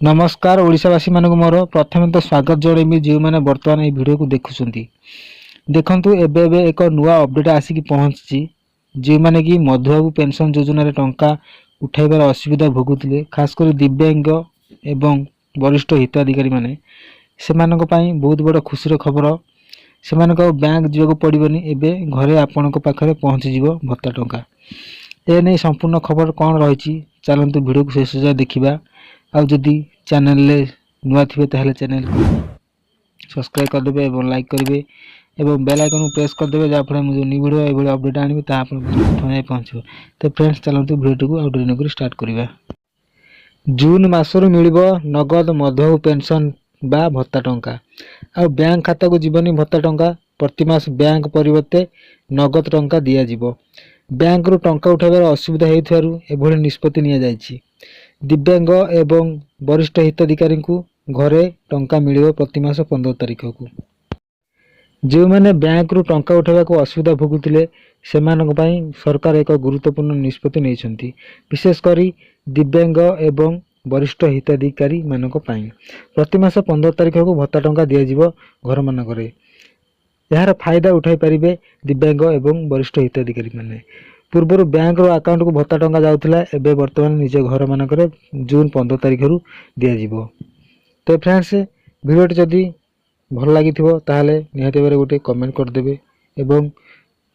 ନମସ୍କାର ଓଡ଼ିଶାବାସୀମାନଙ୍କୁ, ମୋର ପ୍ରଥମେ ତ ସ୍ୱାଗତ ଜଣେଇବି ଯେଉଁମାନେ ବର୍ତ୍ତମାନ ଏହି ଭିଡ଼ିଓକୁ ଦେଖୁଛନ୍ତି। ଦେଖନ୍ତୁ, ଏବେ ଏବେ ଏକ ନୂଆ ଅପଡ଼େଟ୍ ଆସିକି ପହଞ୍ଚିଛି। ଯେଉଁମାନେ କି ମଧୁବାବୁ ପେନ୍ସନ୍ ଯୋଜନାରେ ଟଙ୍କା ଉଠାଇବାର ଅସୁବିଧା ଭୋଗୁଥିଲେ, ଖାସ୍ କରି ଦିବ୍ୟାଙ୍ଗ ଏବଂ ବରିଷ୍ଠ ହିତାଧିକାରୀମାନେ, ସେମାନଙ୍କ ପାଇଁ ବହୁତ ବଡ଼ ଖୁସିର ଖବର। ସେମାନଙ୍କୁ ଆଉ ବ୍ୟାଙ୍କ ଯିବାକୁ ପଡ଼ିବନି, ଏବେ ଘରେ ଆପଣଙ୍କ ପାଖରେ ପହଞ୍ଚିଯିବ ଭତ୍ତା ଟଙ୍କା। ଏ ନେଇ ସମ୍ପୂର୍ଣ୍ଣ ଖବର କ'ଣ ରହିଛି, ଚାଲନ୍ତୁ ଭିଡ଼ିଓକୁ ଶେଷ ଯାଏ ଦେଖିବା। ଆଉ ଯଦି ଚ୍ୟାନେଲରେ ନୂଆ ଥିବେ, ତାହେଲେ ଚ୍ୟାନେଲକୁ ସବସ୍କ୍ରାଇବ୍ କରିଦେବେ ଏବଂ ଲାଇକ୍ କରିବେ ଏବଂ ବେଲ୍ ଆଇକନ୍କୁ ପ୍ରେସ୍ କରିଦେବେ, ଯାହାଫଳରେ ମୁଁ ଯେଉଁ ନ୍ୟୁ ଭିଡ଼ିଓ ଏଭଳି ଅପଡ଼େଟ୍ ଆଣିବି, ତାହା ଆପଣଙ୍କ ପାଖରେ ପ୍ରଥମେ ଯାଇ ପହଞ୍ଚିବ। ତ ଫ୍ରେଣ୍ଡସ୍, ଚାଲନ୍ତୁ ଭିଡ଼ିଓଟିକୁ ଆଉ ଡେରି ନକରି ଷ୍ଟାର୍ଟ କରିବା। ଜୁନ୍ ମାସରୁ ମିଳିବ ନଗଦ ମଧୁବାବୁ ପେନ୍ସନ୍ ବା ଭତ୍ତା ଟଙ୍କା। ଆଉ ବ୍ୟାଙ୍କ ଖାତାକୁ ଯିବନି ଭତ୍ତା ଟଙ୍କା। ପ୍ରତି ମାସ ବ୍ୟାଙ୍କ ପରିବର୍ତ୍ତେ ନଗଦ ଟଙ୍କା ଦିଆଯିବ। ବ୍ୟାଙ୍କରୁ ଟଙ୍କା ଉଠାଇବାର ଅସୁବିଧା ହେଉଥିବାରୁ ଏଭଳି ନିଷ୍ପତ୍ତି ନିଆଯାଇଛି। ଦିବ୍ୟାଙ୍ଗ ଏବଂ ବରିଷ୍ଠ ହିତାଧିକାରୀଙ୍କୁ ଘରେ ଟଙ୍କା ମିଳିବ ପ୍ରତି ମାସ 15 ତାରିଖକୁ। ଯେଉଁମାନେ ବ୍ୟାଙ୍କରୁ ଟଙ୍କା ଉଠାଇବାକୁ ଅସୁବିଧା ଭୋଗୁଥିଲେ, ସେମାନଙ୍କ ପାଇଁ ସରକାର ଏକ ଗୁରୁତ୍ୱପୂର୍ଣ୍ଣ ନିଷ୍ପତ୍ତି ନେଇଛନ୍ତି। ବିଶେଷ କରି ଦିବ୍ୟାଙ୍ଗ ଏବଂ ବରିଷ୍ଠ ହିତାଧିକାରୀମାନଙ୍କ ପାଇଁ ପ୍ରତି ମାସ 15 ତାରିଖକୁ ଭତ୍ତା ଟଙ୍କା ଦିଆଯିବ ଘରମାନଙ୍କରେ। ଏହାର ଫାଇଦା ଉଠାଇ ପାରିବେ ଦିବ୍ୟାଙ୍ଗ ଏବଂ ବରିଷ୍ଠ ହିତାଧିକାରୀମାନେ। ପୂର୍ବରୁ ବ୍ୟାଙ୍କର ଆକାଉଣ୍ଟକୁ ଭତ୍ତା ଟଙ୍କା ଯାଉଥିଲା, ଏବେ ବର୍ତ୍ତମାନ ନିଜ ଘରମାନଙ୍କରେ ଜୁନ୍ 15 ତାରିଖରୁ ଦିଆଯିବ। ତ ଫ୍ରେଣ୍ଡସ୍, ଭିଡ଼ିଓଟି ଯଦି ଭଲ ଲାଗିଥିବ, ତାହେଲେ ନିହାତି ଭାବରେ ଗୋଟେ କମେଣ୍ଟ କରିଦେବେ ଏବଂ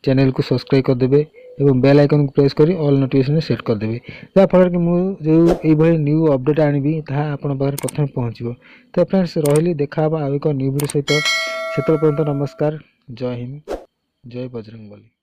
ଚ୍ୟାନେଲକୁ ସବସ୍କ୍ରାଇବ୍ କରିଦେବେ ଏବଂ ବେଲ୍ ଆଇକନ୍କୁ ପ୍ରେସ୍ କରି ଅଲ୍ ନୋଟିଫିକେସନ୍ ସେଟ୍ କରିଦେବେ, ଯାହାଫଳରେ କି ମୁଁ ଯେଉଁ ଏଇଭଳି ନ୍ୟୁ ଅପଡ଼େଟ୍ ଆଣିବି, ତାହା ଆପଣଙ୍କ ପାଖରେ ପ୍ରଥମେ ପହଞ୍ଚିବ। ତ ଫ୍ରେଣ୍ଡସ୍, ରହିଲି, ଦେଖା ହେବ ଆଉ ଏକ ନ୍ୟୁ ଭିଡ଼ିଓ ସହିତ। ସେତେବେଳେ ପର୍ଯ୍ୟନ୍ତ ନମସ୍କାର, ଜୟ ହିନ୍ଦ, ଜୟ ବଜରଙ୍ଗବଲି।